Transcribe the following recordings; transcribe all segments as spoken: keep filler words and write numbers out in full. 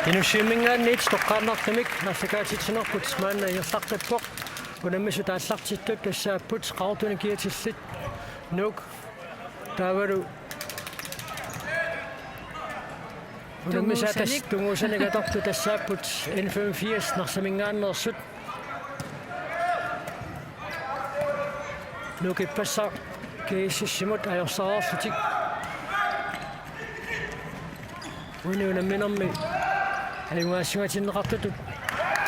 Inussivimminngaanniit toqqaannartumik aallakaatitsinerput maanna ingerlaqqippoq. Unammisut aallartittut tassaapput Qaqortumi kiatillit Nuuk taavalu unammisut Tunguusanik. Tassa tunguusanik atortut tassaapput N femogfirs Narsaminngaanneersut. Nuuk ippassaq G S S-imut ajorsaareerlutik. Uani unamminermi ajugaassuungatinneqartutut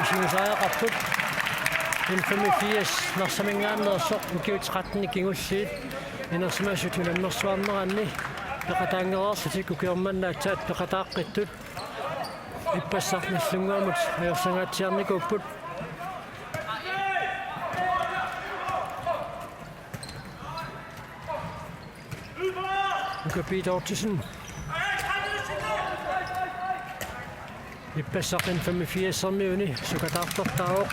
isumagisariaqarput. N femogfirs Narsaminngaanneersoq ukiut tretten kingulliit inersimasut unammersuarneranni peqataanngereerlutik ukioq manna aatsaat peqataaqqittut. Ippassaq Nagdlunguamut ajorsangaatsiarnikuupput. Nuka Peter Ottosen. Ippassaq N femogfirs-ermiuni sukataartortaavoq.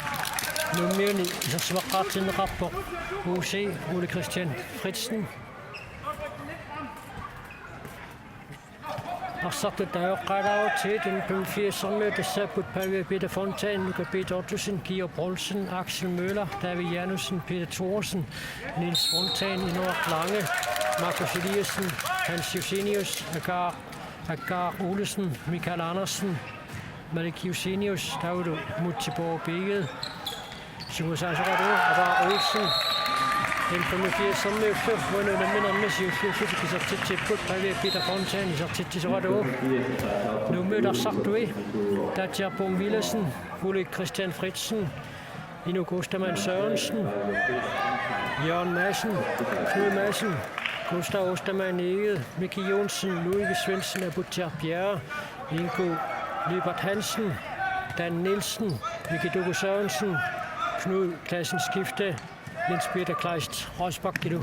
Nuummiuni isersimaqqaartinneqarpoq U C Ole Christian Fritzen. Arsartut taagorqaalaarutsigit N femogfirs-ermiut tassaapput Pavia Peter Fontaine, Nuka Peter Ottosen, Kio Poulsen, Axel Møller, David Janussen, Peter Thorsen, Niels Fontaine, Inoak Lange, Markus Eliassen, Hans Josenius, Akar, Akar Olsen, Michael Andersen, Malik Josenius, taavalu Mutsi Borg Egede. Sumusaasaqalu Avar Olsen. N femogfirs-ermiullu uani unamminermi siulliullutik isertitsipput, Pavia Peter Fontaine isertitsisoqalu. Nuummiut arsartui Tatja Bom Villadsen, Ole Christian Fritzen, Inuk Ostermann Sørensen, Jørgen Madsen, Knud Madsen, Gustav Ostermann Egede, Miki Johnsen, Ludvig Svendsen, Abutia Bjerre, Ingo Lybert Hansen, Dan Nielsen, Miki Dugo Sørensen, Knud Klassen Skifte, Jens Peter Kleist Rosbach, Gilu.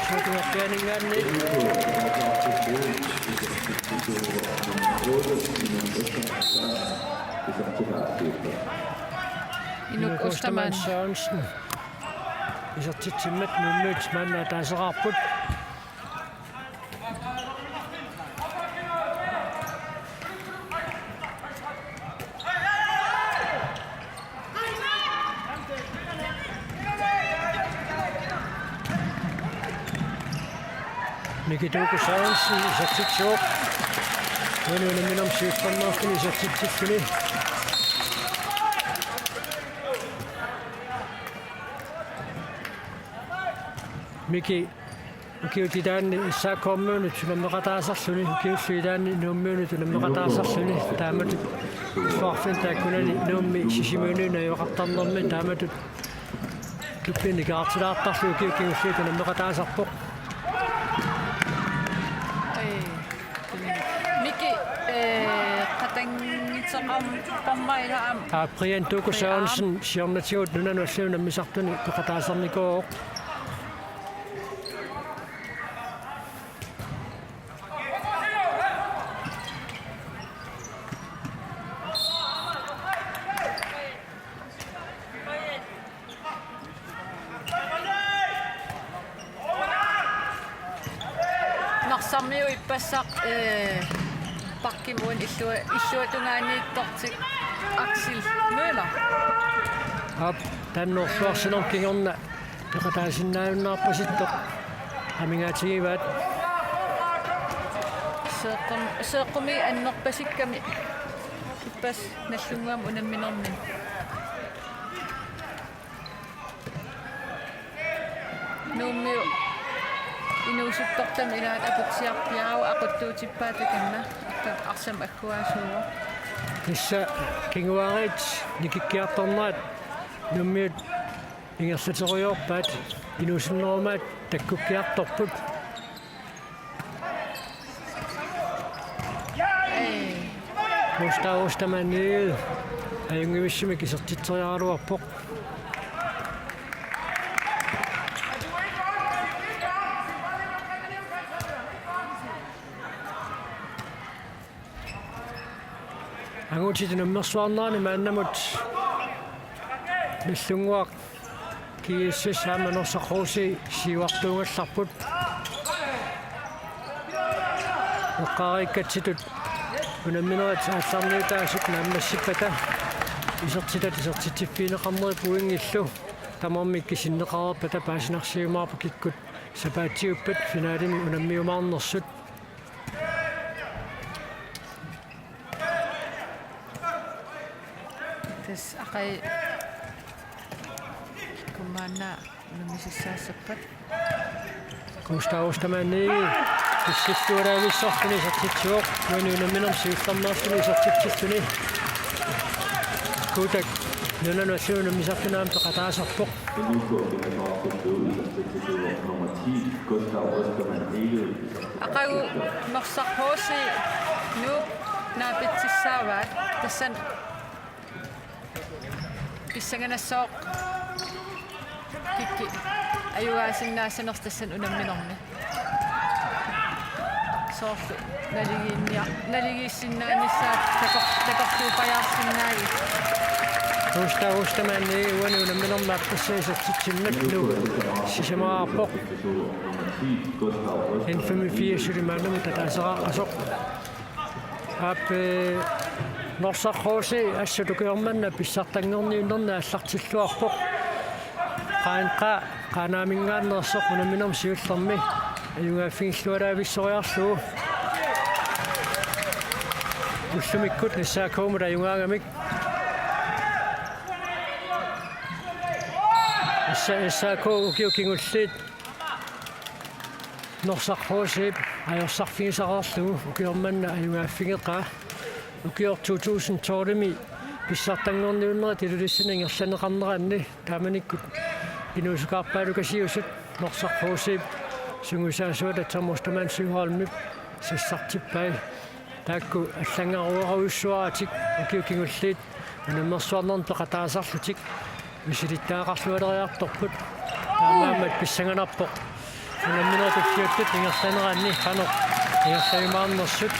Suutuarpianinngaanniit. Inuk Ostermann Sørensen. Isertitsimmat Nuummiut maanna ataaseraarput. Miki Dugo Sørensen isertitsivoq. Uani unamminermi siullermeerluni isertitsilluni. Miki ukiut ilaanni S A K-miunut unammeqataasarluni, ukiullu ilaanni Nuummiunut unammeqataasarluni, taamatut illoqarfinni taakkunani Nuummi Sisimiunut najugaqartarnermi taamatut klubbinik nikerartilaartarluni ukiut kingulliit unammeqataasarpoq. Ee, Miki, ee, qatanngitsoqarmat ilaam. Aa, Brian Dugo Sørensen siornatigut nunanut allanut unammisartuni peqataasarnikuuvoq. Narsarmiut ippassaq, ee, bakkimut illua-, illuatungaaniittortik Axel Møller. Aap, taanna orluarsinermut kingorna peqataasinnaajunnaarpasittoq amigaatigivaat. Seeqqum-, seeqqumi annerpasikkami ippassaq Nagdlunguami unamminermi. Nuummiut inuusuttortamik ilaat Aputsiaq Piaru aquttuutippaa takanna. Arsamik agguaasuuvoq. Tassa kinguaariit nikikkiartornerat Nuummiut ingerlaterujoorpaat, inuusunnerumaat takkukkiartorput. Gustav Ostermann Egede ajunngivissumik isertitseriaraluarpoq. Angutit unammersuarnerani maannamut Nagdlunguaq G S S aamma Norsaq H C siuartuugallarput. Eqqaariikkatsitut unamminerit aallarniutaasut naammassippata isertitat isertitsiffigineqarnerit pointillu tamarmik kisinneqareerpata paasinarsiumaarpoq kikkut sapaatiuppat finalimi unammiumaarnersut. Tassa aqagu maanna unammisassaassapput. Gustav Ostermann-i pissilluaraavissorluni isertitsivoq, uani unamminermi siullermeerluni isertitsilluni. Kuutak nunanut allunut unammisarluni aamma peqataasarpoq. Aqagu Norsaq H C Nuuk naapitsissaavaat, tassani pissanganassaaq kikkunnut ajugaasinnaassanersoq tassani unamminermi. Soorlu naligiinnia-, naligiissinnaanissaat takor-, takorluupajaarsinnaagit. Gustav Ostermann-i uani unamminermi aappassaa isertitsimmat Nuuk sisamaarpoq. N femogfirs suli maannamut ataaseqaqqasoq. Aap, eh, Norsaq H C assut ukioq manna pissartanngorniunnerni aallartilluarpoq. Qaanqa Qaanaaminngaanneersoq unamminermi siullermi ajugaaffigilluaraavissoriarlugu. Ullumikkut S A K-mut ajugaagamik. S-, S A K ukiut kingulliit Norsaq H C-p ajorsarfigisaqarlugu ukioq manna ajugaaffigeqaa. Ukioq to tusind tolv-imi pissartanngorniunnerit Ilulissani ingerlanneqarneranni taamanikkut inuusukaarpaalukasiusut Norsaq H C-p sungiusaasuata Tom Ostermann Søholmip sassartippai. Taakku allanngaruerujussuaratik ukiut kingulliit unammersuarnermi peqataasarlutik misilittagaqarlualeriartorput. Taamaammat pissanganarpoq unamminerit tulliuttut ingerlaneranni qanoq ingerlajumaarnersut.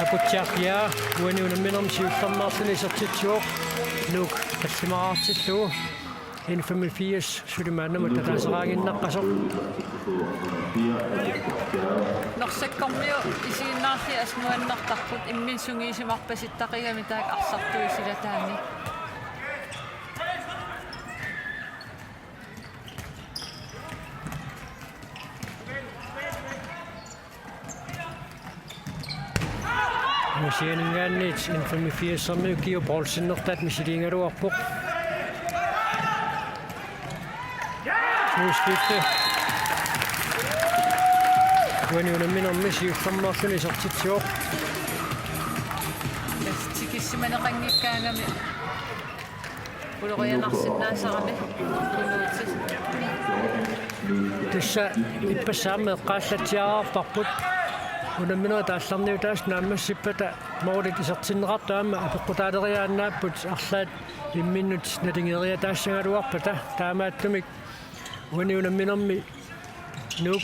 Aputsiaq Bjerre uani unamminermi siullermeerluni isertitsivoq Nuuk tallimaraartillugu. N femogfirs suli maannamut ataaseqaaginnaqqasoq. Norsakkormiut isiginnaarlutik assut nuannertarput, imminut sungiusimarpasittaqigami taakku arsartuusilaataanni. Aasianninngaanniit N femogfirs-ermiut Kio Poulsen-ertaat misiliigaluarpoq. Udskifte. Uani unamminermi siullermeerluni isertitsivoq. Tikissimaneqanngikkaangami. Ulorianarsinnaasarami. Tassa ippassaq aamma eqqaallatsiaraarparput. Unamminerit aallarniutaasut naammassippata målit isertinneqartut aamma apeqqutaaleriaannaapput arlaat imminnut naligiiaataassagaluarpata. Taamaattumik uani unamminermi Nuuk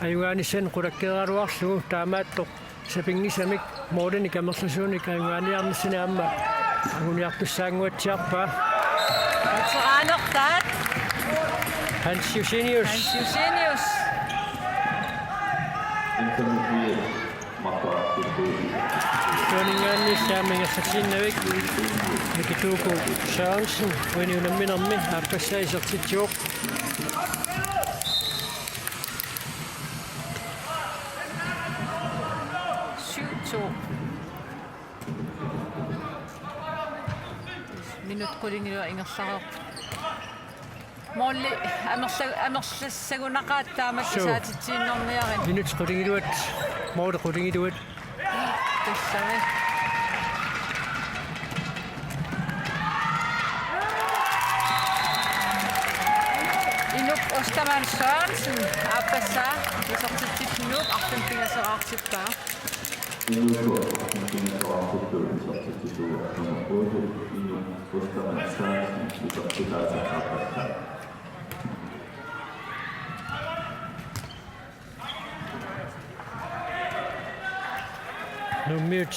ajugaanissani qulakkeeraluarlugu taamaattoq sapinngisamik målinik amerlasuunik ajugaaniarnissani aamma anguniartussaannguatsiarpaa. Veteranertaat. Hans Josenius. Hans Josenius. Tuaninngaanniit aamma ingerlatsiinnavik Nikituuku Sørensen uani unamminermi aappassaa isertitsivoq. Syv to. Minut qulingiluat ingerlareerput. Måli amerla-, amerlassagunaqaat taamak. Suu. Isaatitsiinnarniarit. Minut qulingiluat. Måli qulingiluat. Tassami. Inuk Ostermann Sørensen aappassaa isertitsillugu arfineq-pingasoriartippaa. Inuk Ostermann Sørensen, nummer otte, Inuk Ostermann Sørensen, isertitaasa aappassaa. Nuummiut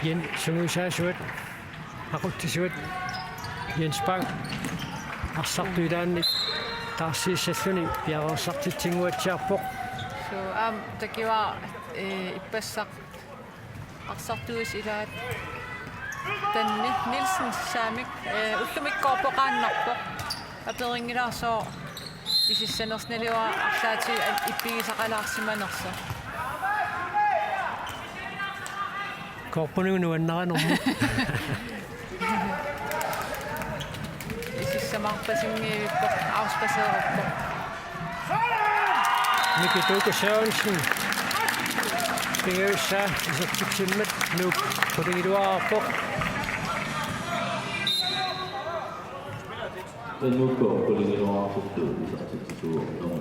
Jens sungiusaasuat, aqutsisuat, Jens Bang arsartuilaannik taarsiissalluni piareersartitsinnguatsiarpoq. Suu, aamma takuara, eh, ippassaq arsartuisa ilaat Danny Nielsen saamik, eh, ullumikkoorpoqaannarpoq. Aperinngilara sooq isissanersoq, naluara arlaatigut ippigisaqalaarsimanersoq. Koorpunigooq nuannaranermut. Isissamaarpasinngivippoq, afspasseeruppoq. Miki Duku Sørensen. Pingajussaa isertitsimmat Nuuk qulingiluaarpoq.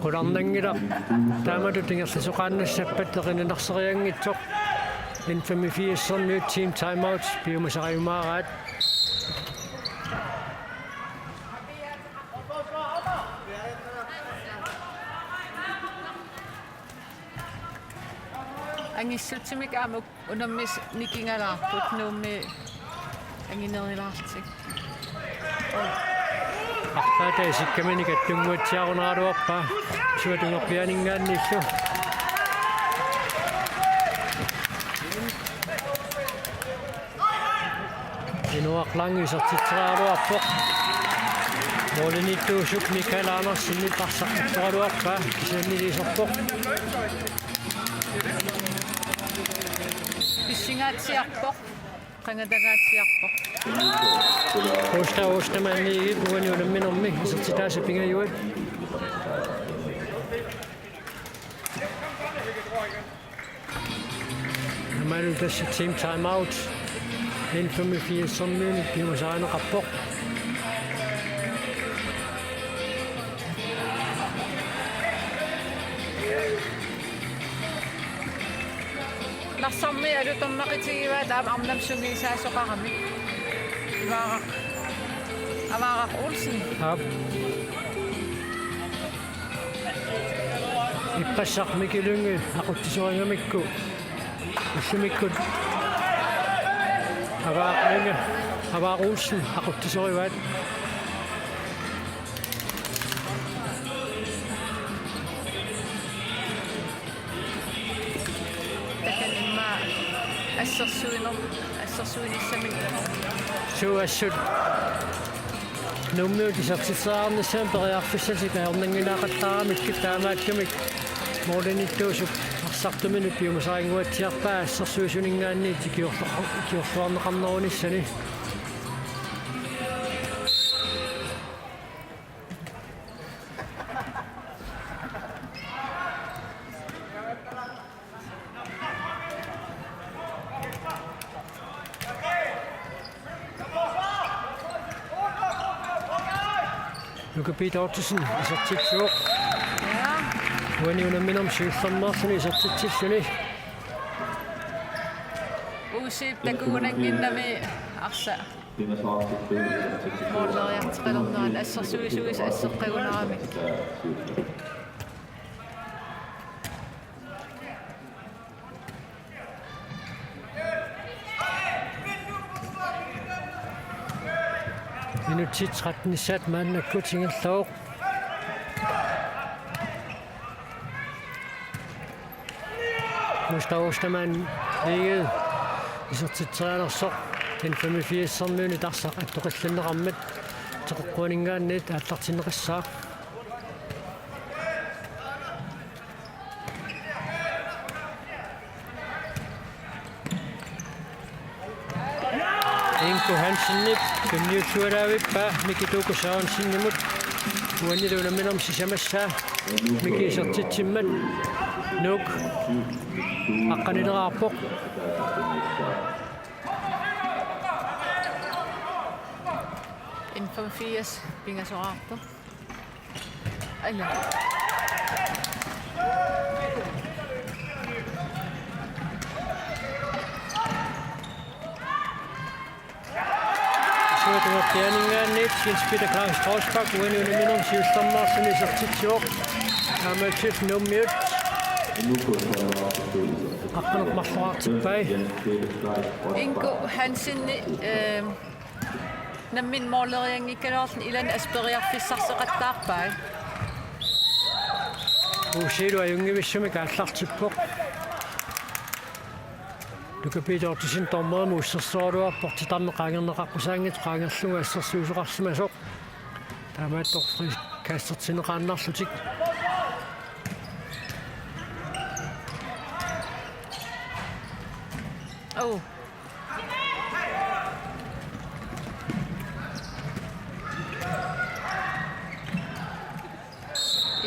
Qularnanngilaq taamatut ingerlasoqaannassappat, eqinanarserianngitsoq. N femogfirs-ermiut team timeout piumasariumaaraat. Angissutsimik aamma unammisut nikingalaarput, Nuummi anginerulaartik. Arpaata isikkaminik attunnguatsiarunaraluarpaa, suatungerpianinngaanniillu. Inuaq Lange isertitseriaraluarpoq. Målimiittuusup Michael Andersenip arsaq attoraluarpaa, kisiannili iserpoq. Pissingaatsiarpoq. Qangatangaatsiarpoq. Gustav Ostermann-igit uani unamminermi isertitaasa pingajuat. Aammalu tassa team timeout N femogfirs-ermiunit piumasarineqarpoq. Narsarmi alutornaqitigivaat aamma arnamut sungiusaasoqarami. Ivaaraq, Avaaraq Olsen. Aap. Ippassaq Miki Lynge aqutsisorigamikku. Ullumikkut Avaaraq Lynge, Avaaraq Olsen aqutsisorivaat. Takanna immaqa assersuiner-, assersuinissamik. Suu, assut Nuummiut isertitseriarnissamut periarfissatik ajornannginnaaqattaaramikkit, taamaattumik målimiittuusup arsartuminut piumasarinnguatsiarpaa assersuisuninngaanniit ikiorlu-, ikiorluarneqarnerunissani. Nuka Peter Ottosen isertitsivoq. Ja. Uani unamminermi siullermeersuni isertitsilluni. Uusip takugunannginnami arsaq. Måleriartoqalernerani assersuisuisa asseqqagunarami. Minutsit trettenissaat maannakkut ingerlavoq. Gustav Ostermann Egede isertitserialersoq N femogfirs-ermiunit arsaq attoqillanneqarmat teqeqquaninngaanniit aallartinneqassaaq. Inko Hansenip tunniussualaavippaa Miki Duku Sørensenimut. Uanilu unamminermi sisamassaa. Miki isertitsimmat Nuuk aqqanileraarpoq. N femogfirs pingasoraartoq. Aja. Suatungerpianinngaanniit Jens Peter Claus Troisbak uani unamminermi siullermeersuni isertitsivoq. Aamma Nuummiut Qaqinut marloriartippai. Inko Hansen, eh, nammineq målerianngikkaluarluni ilani asperiarfissarseqattaarpai. Uusiilu ajunngivissumik aallartippoq. Nuka Peter Ottesen dommerimut ussersoraluarpoq titarneq qaangerneqaqqusaanngitsoq qaangerlugu assersuisoqarsimasoq. Taamaattoq frikastertinneqaannarlutik. Oh.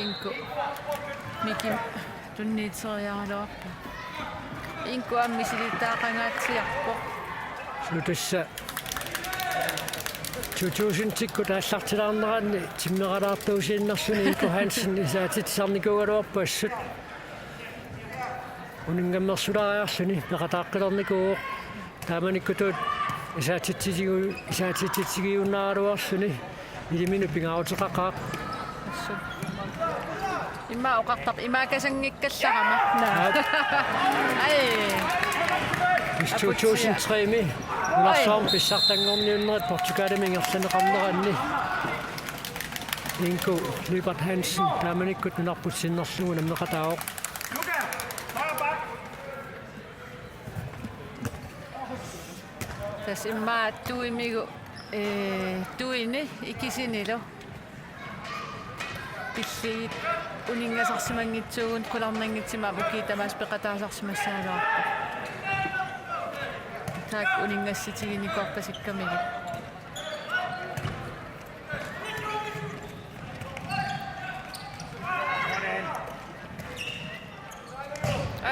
Inko. Miki tunniuteriaraluarpoq. Inko aamma misilittaaqangaatsiarpoq. Suu tassa to tusindikkut aallartilaarneranni timmeralaartuusiinnarluni Inko Hansen isaatitsisarnikuugaluarpoq assut. Uninngammersulaariarluni peqataaqqilernikuuvoq. Taamanikkutut isaatitsitigu-, isaatitsitigiunnaaraluarluni iliminut pingaaruteqaqaaq. Assut. Immaqa oqartarpoq imaakasanngikkallarama. Naa. Aap. Ai. Aputsiaq. To tusind tre-mi. Oi. Nunarsuarmi pissartanngorniunnerit Portugalimi ingerlanneqarneranni. Inko Lyberth Hansen taamanikkut nunarput sinnerlugu unammeqataavoq. Tassa immaqa tuimigu, eh, tuini ikisinilu. Pillugit uninngasarsimanngitsuugut qularnanngitsumik ukiut tamaasa peqataasarsimassagaluarpoq. Taakku uninngassutiginikuuppasikkamikkit.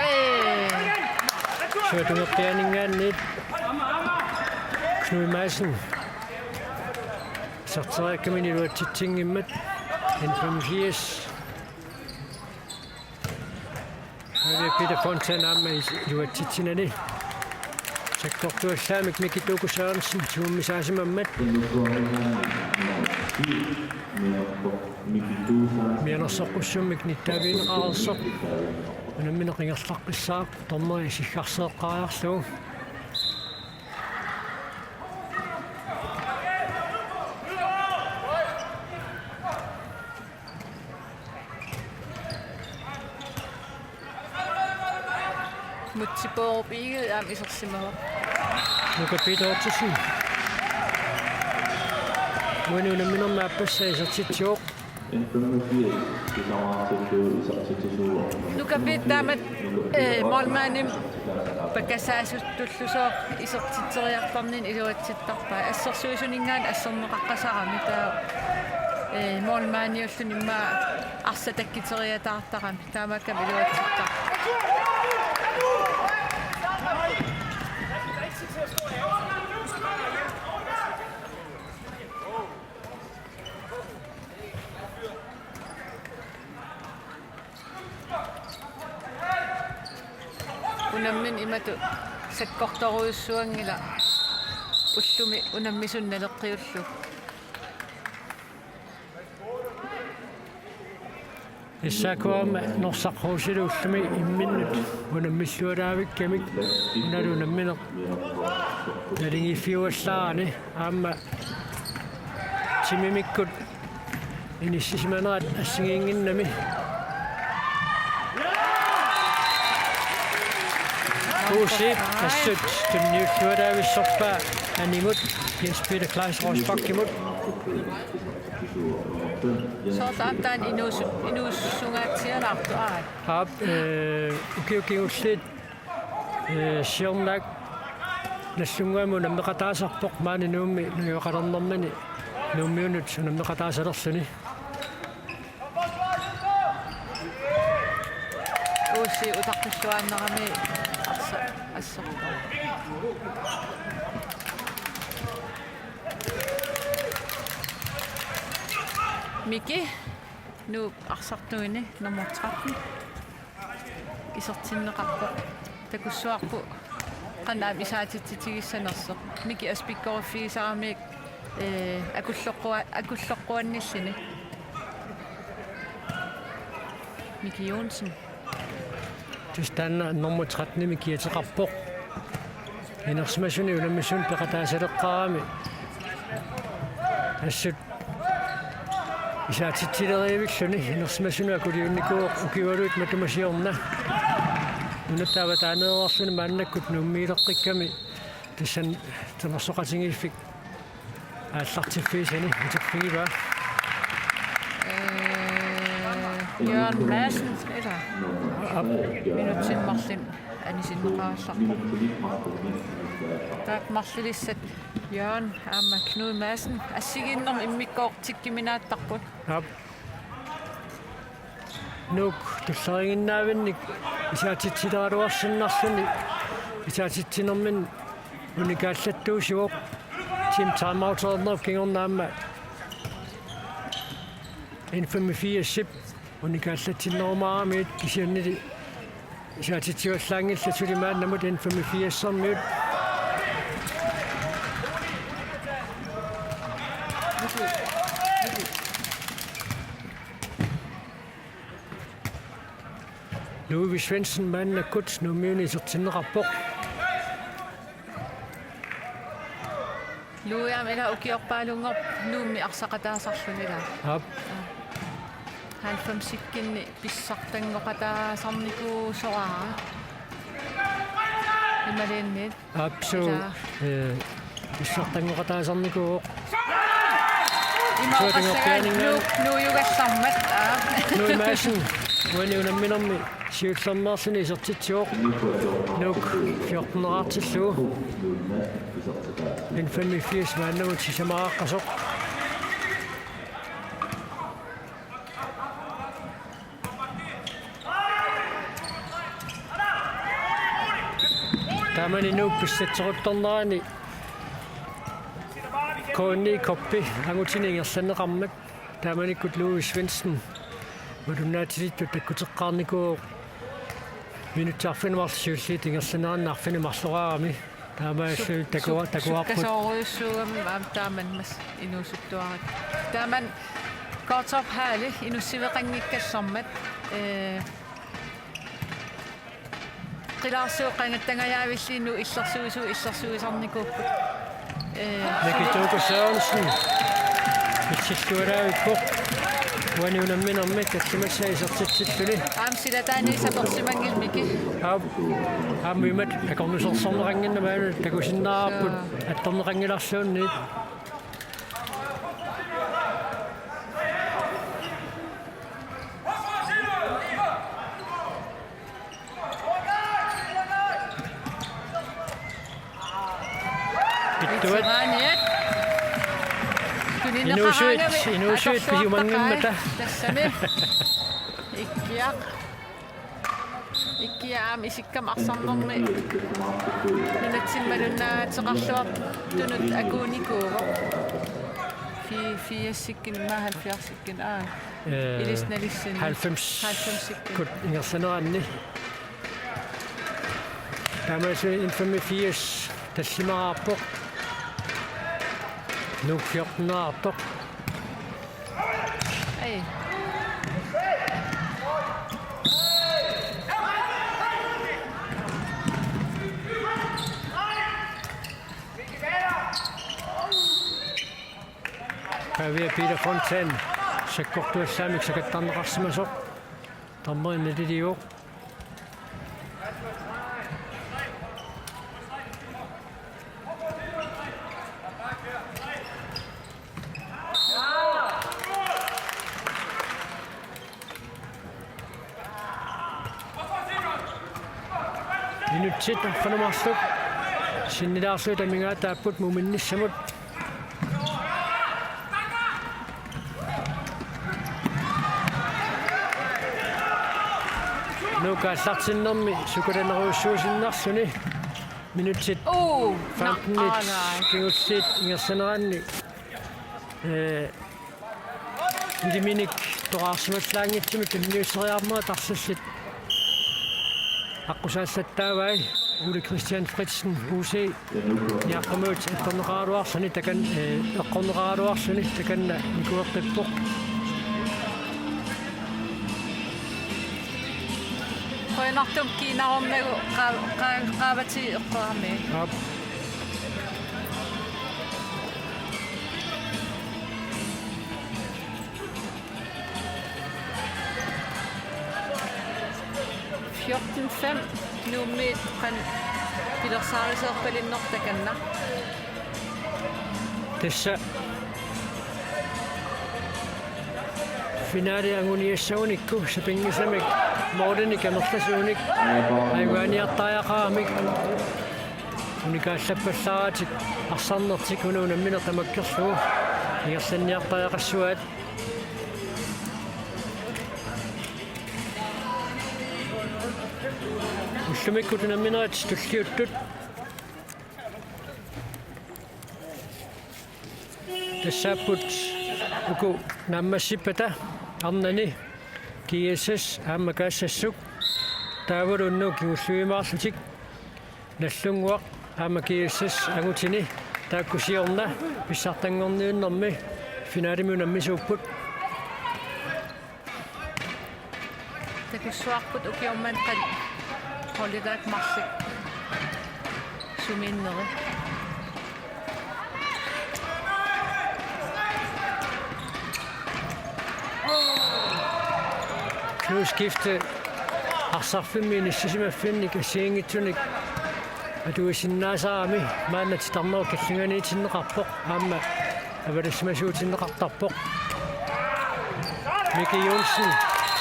Ai. Suatungerpianinngaanniit Knud Madsen. Iserteriakkaminik iluatsitsinngimmat. N femogfirs. Pavia Peter Fontaine aamma is-, iluatsitsinani. Sakkortuallaamik Miki Tuuku Sørensen, tigummisaasimammat. Mianersoqqussummik nittaavigineqareersoq. Unammineq ingerlaqqissaaq, dommeri siggarseeqqaariarlugu. Mutsi Poorup Egede aamma isersimavoq. Nuka Peter Ottesen. Uani unamminermi aappassaa isertitsivoq. Nuka Peter taamatut, eh, målmandimik pakkasaasutullusooq isertitseriartorninni iluatsittarpai. Assersuisuninngaanniit asserneqaqqasarami taava, eh, målmandiulluni immaqa arsaq takkuteriataartarami. Taamaakkami iluatsittarpoq. Unammineq imatut sakkortorujussuanngilaq ullumi unammisunik naleqqiullugu. S A K-mi Norsaq Rosilu ullumi imminnut unammillualaavikkamik unalu unammineq naligiiffiuallaarani aamma timimikkut inissisimanerat assigiinnginnami. Kuusiip assut tunniullualaavissorpaa animut Jens Peter Kleist Rosbachimut. Soorlu aamma taanna inuusu-, inuusussungaatsialaartoq, aa. Aap, eh, ukiut kingulliit, eh, siornaak Nagdlunguami unammeqataasarpoq maani Nuummi najugaqalernermini Nuummiunut unammeqataasalerluni. Uusi utaqqilluaannarami arsa-, assorpoq. Miki, Nuup arsartuini nummer tretten. Isertinneqarpoq. Takussuarput qanoq aamma isaatitsitigissanersoq. Miki aspikkoriffigisaramiuk, eh, akulloqqua-, akulloqquannilluni. Miki Johnsen. Tassa taanna nummer tretten-imik kiateqarpoq. Inersimasuni unammisuni peqataasaleqqaarami assut isaatitsileriivilluni inersimasunut akuliunnikuuvoq ukiualuit matuma siorna. Nunatta avataaneereerluni maannakkut Nuummiileqqikkami tassani Timersoqatigiiffik aallartiffigisani uterfigivaa. Eh, Jørgen Madsen, ila. Aap. Minutsit marluk anisinneqarallarpoq. Taakku marlulissat Jørgen aamma Knud Madsen assigiinnermi immikkoortoq tikkiminaattarput. Aap. Nuuk tulleriiginnaavinnik isaatitsileraluarsinnarluni isaatitsinermini unikaallattuusivoq. Team timeout-ernerup kingorna aamma N femogfirs-ip unikaallatsinnerumaaramiuk kisiannili isaatitsivallaanngillat suli maannamut N femogfirs-ermiut. Louis Svendsen maannakkut Nuummiuni isertinneqarpoq. Louis aamma ila ukiorpaalunngorpoq Nuummi arsaqataasarluni ila. Aap. Halvfemsikkinni pissartanngoqataasarnikuusoraara. Imaluunniit. Aap, suu, ila, eh, pissartanngoqataasarnikuuvoq. Imaappoq Nuuk nuujugallarmat, aap. Louis Madsen, uani unamminermi siullermeerluni isertitsivoq. Nuuk fjorten-eraartillugu. N femogfirs maannamut sisamaaqqasoq. Taamani Nuuk pissatseruttornerani K N I Cup-i angutini ingerlanneqarmat taamanikkut Louis Svendsen malunnaatsilittut takkuteqqaarnikuuvoq minutsit arfineq-marluk siulliit ingerlaneranni arfineq-marloraarami. Taamaalillutik takua-, takuarput. Sukkasoorujussuugami aamma taamani massa inuusuttuarakku. Taamani Qaqortup halli inussiveqanngikkallarmat, eh, qilaarsuup qangattangajaavilluunniit illersuisui illersuisarnikuupput. Eh, Nikituuku Sørensen. Pitsillualaavippoq. Uani unamminermi tallimassaa isertitsilluni. Aamma silataani sapersimanngillat Miki. Aap. Aamma imatut akornusersorneqannginnama aana takusinnaavarput. Suu. Attorneqanngilarluunniit. Pittuat. Veteranit. Inuusuit, inuusuit pisiumanngimmata. Tassami. Ikkiaq. Ikkiaq aamma isikkama arsarnermi nunatsinni malunnaateqarluartunut akuunikuuvoq. Fi-, firsikkinni, aamma halvfjerdsikkinni, aa. Eh, Ilissi Nalissini. Halvfems. Halvfemsikkut. Kut ingerlaneranni. Taamaalilluni N femogfirs tallimaraarpoq. Nuuk fjorten-eraartoq. Ei. Pavia Peter Fontaine sakkortuallaamik sakattarneqarsimasoq. Dommeri naliliivoq. Minutsit arfineq-marluk sinnilaarlugit amigaataapput muminnissamut. Nuuk aallartinnermi sukulanerujussuusinnarluni minutsit Uu, femtenit na-, aa, naa. Kingulliit ingerlaneranni, eh, iliminik toqqaarsimallaanngitsumik tunniusseriarmat arlallit aqqusaallattaavai. Ole Christian Fritzen, U C, niaqqumut attorneqaraluarluni takan-, eh, eqqorneqaraluarluni takanna nikueqqippoq. Qujanartumik kiinarummagu qa-, qa-, qaavatigut eqqorami. Aap. Fjorten fem. Nuummiit qanoq pilersaarusiorpalinnerput takanna. Tassa finale anguniassagunikku sapinngisamik målinik amerlasuunik ajugaaniartariaqaramik unikaallappallaratik arsarnertik una unammineq tamakkerlugu ingerlanniartariaqassuaat. Ullumikkut unamminerit tulliuttut. Tassaapput uku naammassippata arnani G S S aamma Kaassassuk. Taavalu unnugu kingulliujumaarlutik Nagdlunguaq aamma G S S angutini taakku siorna pissartanngorniunnermi finalemi unammisuupput. Takussuarput ukioq manna qanoq holdilaaq marluk sumiinneri. Kluge skifte arsarfimmi inissisimaffinnik assigiinngitsunik atuisinnaasarami maanna titarnerup kallinganiitinneqarpoq aamma avalassimasuutinneqartarpoq. Miki Johnsen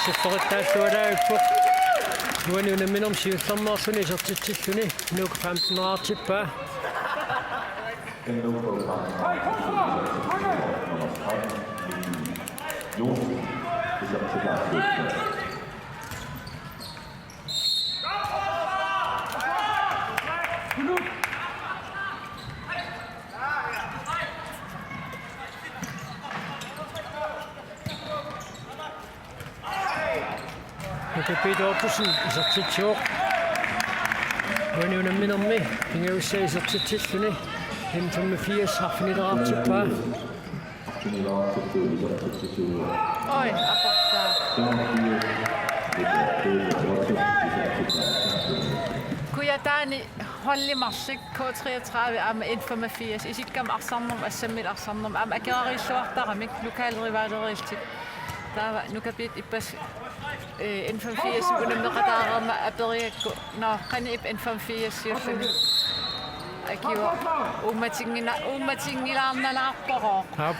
sifferittaallualaavippoq. Uani unamminermi siullermeerluni isertitsilluni Nuuk femten-eraartippaa. Nummer tretten, Miki Johnsen, isertitaallugu. Nuka Peter Ottosen isertitsivoq. Uani unamminermi pingajussaa isertitsilluni M femogfirs arfinileraartippaa. Oj, aportaa. Kujataani holdi marluk K treogtredive aamma N femogfirs, isikkamik arsarnermut, assammik arsarnermut, aamma akerariilluartaramik, lokal rivaleriillutik. Taava Nuka Peter ippassaq, eh, N femogfirs unammeqataareermat aperigakku, nå, qanoq ippa N femogfirs-iulluni. Akiuvoq, uummatinngiina-, uummatinngilluinnalaarporooq. Aap.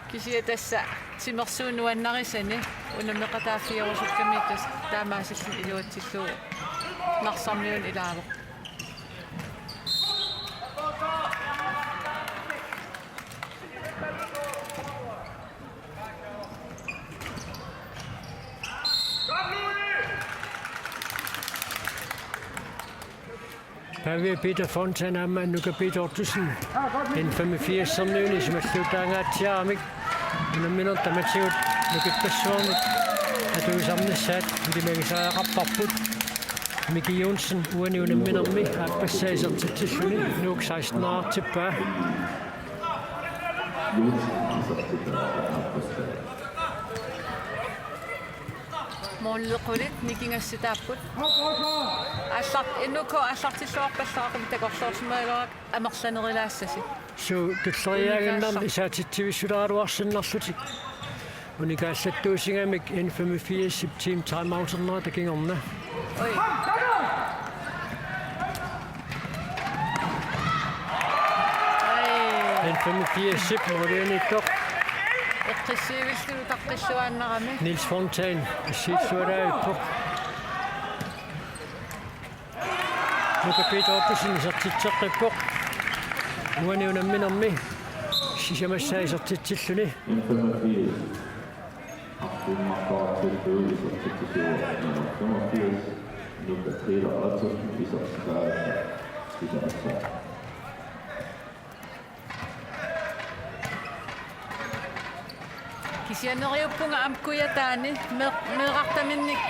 Kisianni tassa timersuut nuannarisani unammeqataaffigerusukkamiuk tassa taamaasilluni iluatsillugu Narsarmiuni ilaavoq. Pavia Peter Fontana aamma Nuka Peter Ottosen N femogfirs-ermiuni isumalluutaangaatsiaramik unammineq tamatigut nukippassuarnik atuisarnissaat ilimagisariaqarparput. Miki Johnsen uani unamminermi aappassaa isertitsilluni Nuuk seksten-eraartippaa. Målip qulit nikingassataapput. Aallar-, N K aallartilluarpallarakkit takorloorsimagaluarakku amerlanerilaassasi. Suu, tulleriiaaginnarmik isaatitsivissuleraluarsinnarlutik. Unikaallattuusigamik N femogfirs-ip team timeout-ernerata kingorna. Oj. Oj. N femogfirs-ip målianiittoq. Eqqissiivillugu taqqilluaannarami. Niels Fontaine assiillualaavippoq. Nuka Peter Ottosen isertitseqqippoq. Uani unamminermi sisamassaa isertitsilluni. N femogfirs. Arfineq-marloriartigut isertitsisuuvoq nummer femogfirs, Nuka Peter Ottosen, isertitaagassi sisamassaa. Kisianni neriuppunga aamma Kujataani me-, meerartaminnik,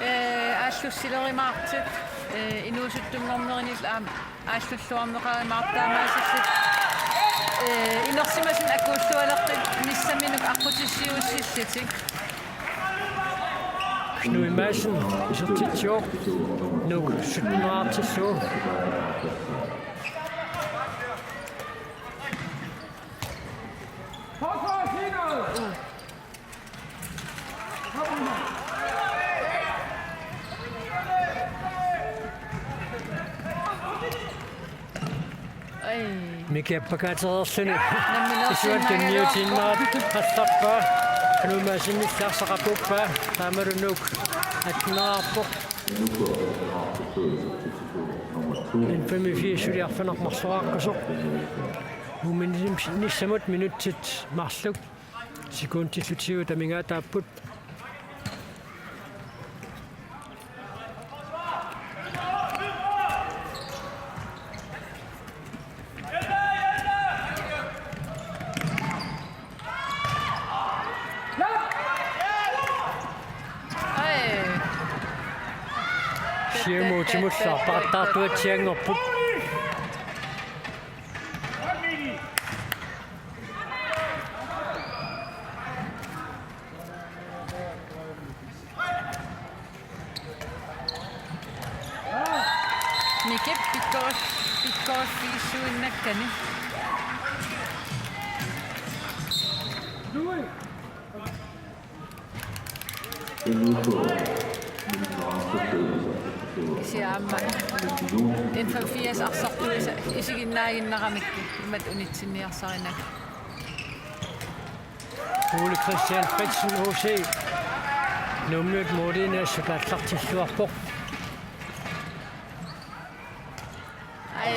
eh, aallussilerumaartut, eh, inuusuttunngornerinillu aamma aallulluarneqarumaartut taamaasillutik, eh, inersimasut akuullualertut nissaminut aqqutissiuussillutik. Knud Madsen, isertitsivoq, Nuuk sytteneriartillugu. Ai. Miki appakaatereerluni. Nammineersinnaagaluarpoq. Isuat tunniutiinnarpaa, allarpaa. Knud Madsenip arsaq apuuppaa. Taamalu Nuuk atteneriarpoq. N femogfirs suli arfineq-marloraaqqusoq. Uuminnissami-, nissamut minutsit marluk. Sekundillu tyve amigaataapput. Ai. Siumut timullerpaartaartuatsianngorput. Mikip pikkori-, pikkoriffigissuinnakkani. Kisianni aamma N femogfirs arsartuisa isiginnaaginnaramikkit imatut unitsinniarsarinakku. Ole Christian Fritsen, H C. Nuummiut målinik assut aallartilluarpoq. Ai.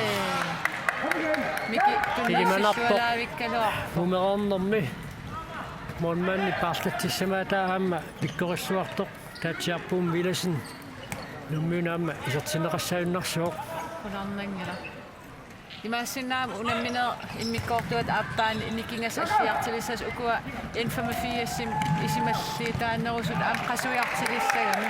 Miki, ilimanarpoq. Tunniussualaavikkaluarpoq. Mumereernermi. Målmandip paarlatsissamaata aamma pikkorissuartoq. Taatsiarput Villadsen. Nuummiunut aamma isertinneqassaajunnarsivoq. Qularnanngilaq. Imaassinnaavoq unammineq immikkoortuata aappaani nikingassat alliartilissasoq, ukua N femogfirsimi isumalliutaanerusut aamma qasuiartilissagami.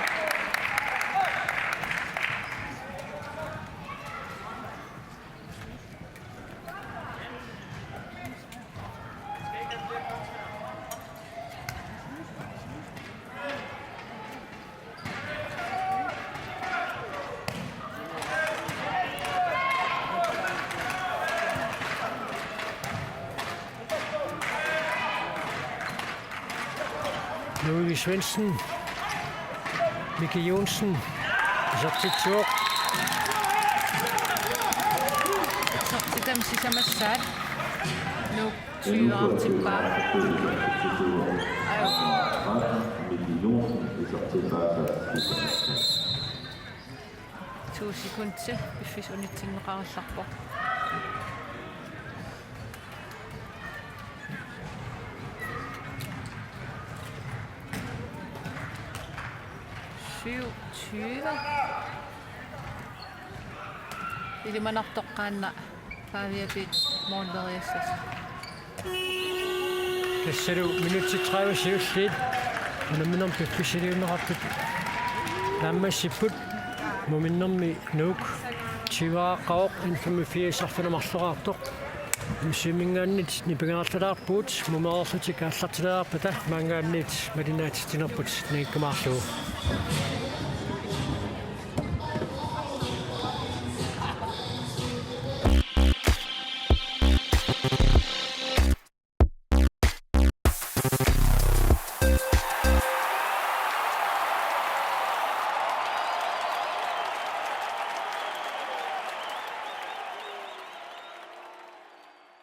Ludvig Svendsen. Miki Johnsen. Isertitsivoq. Isertitami sisamassaat. Nuuk tyveqartippaa. Aju. To sekundit piffissaq unitsinneqarallarpoq. Syv tyve. Ilimanartoqqaannaq Pavia Pitt måleriassasut. Tassalu minutsit tredive siulliit unamminermi piffissaliunneqartut naammassipput. Muminnermi Nuuk tyveqarpoq, N femogfirs arfineq-marloraartoq. M syv-minngaanniit nipangerartalaarpugut, mumereerlutik aallartilaarpata maanngaanniit malinnaatitsinerput nangikkumaarlugu.